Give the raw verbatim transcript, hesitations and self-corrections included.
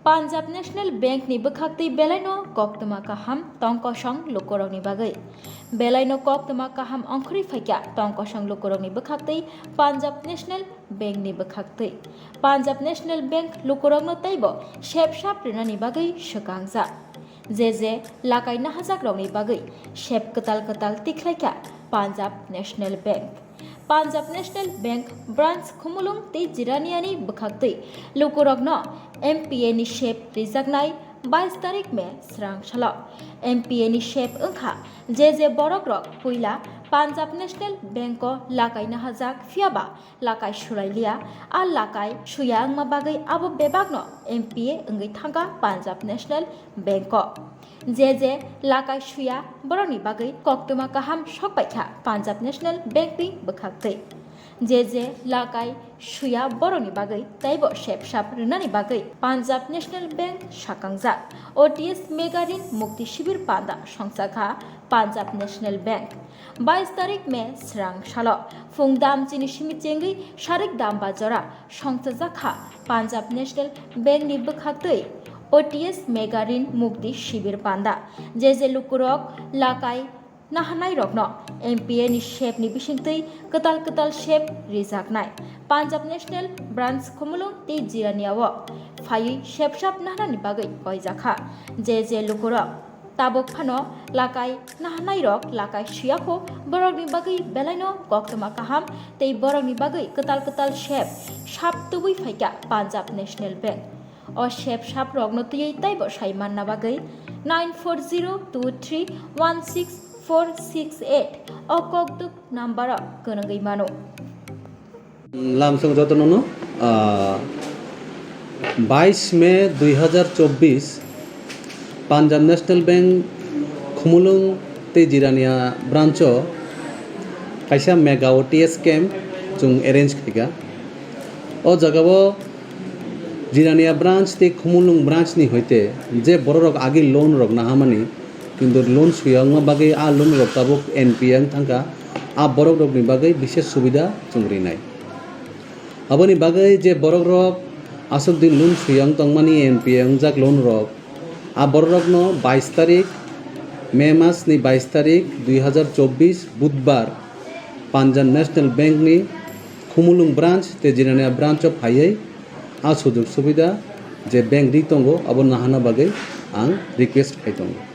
Punjab National Bank ni bwkhaktwi belaino koktwma kaham tongkosong lukurokni bagwi. Belaino koktwma kaham ongkhorwi phaikha tongkosong lukurokni bwkhaktwi Punjab National Bank ni bwkhaktwi. Punjab National Bank lukurokno teibo sep sap rwnani bagwi swkangjak. Je je lakai nahajakrokni bagwi sep kwtal kwtal tikhlaikha Punjab National Bank. Punjab National Bank branch Khumulwng tei Jiraniani bwkhaktwi lukurokno M P A ni sep rijaknai bais tarik May srang salo. M P A ni sep wngkha je je borokrok puila Punjab National Bank o lakai nahajak phiyaba lakai sulailiya, a lakai suya wngma bagwi abo bebakno M P A wngwi thangkha Punjab National Bank o. Je je lakai suya borokni bagwi koktwma kaham sokpaikha Punjab National Bank ni bwkhaktwi. Je je lakai suya borokni bagwi teibo sep sap rwnani bagwi Punjab National Bank sakangjak. O T S Mega Rin Mukti Shibir panda songchakha Punjab National Bank. Bais tarik May srang salo phung dam chini simi chengwi sarik dam ba jora songchajakha Punjab National Bank ni bwkhaktwi O T S Mega Rin Mukti Shibir panda. Je je lukurok lakai nahanairokno M P A ni sep ni bisingtwi kwtal kwtal sep rijaknai. Punjab National Branch Khumulwng tei Jirania o phaiwi sep sap nahanani bagwi koijakha. Je je lukurok tabuk phano lakai nahanairok lakai suyakho, borokni bagwi belaino koktwma kaham tei borokni bagwi kwtal kwtal sep sap tubui phaikha Punjab National Bank. O sep sap rokno twiwi teibo sai manna bagwi nine four zero two three one six four six eight o kokduk number o kwnangwi mano. Lamsong jotono no, ah, bais May dui hazar chobbish, Punjab National Bank Khumulwng tei Jirania branch o kaisa mega O T S camp chwng arrange khaikha. O jaga o Jirania branch tei Khumulwng branch ni hoite je bororok agi loan rok nahamani, kintu loan suya wngma bagwi a loan rok tabuk N P A wng thangkha, a borok rokni bagwi bises subida chwng rinai. Aboni bagwi je borok rok aswk din loan suya wng tongmani N P A wngjak loan rok, a borok rokno bais tarik, May mas ni bais tarik dui hazar chobbish Budbar Punjab National Bank ni Khumulwng branch tei Jirania branch o phaiwi a sujog subida je bank ri tongo abo nahana bagwi ang request khai tongo.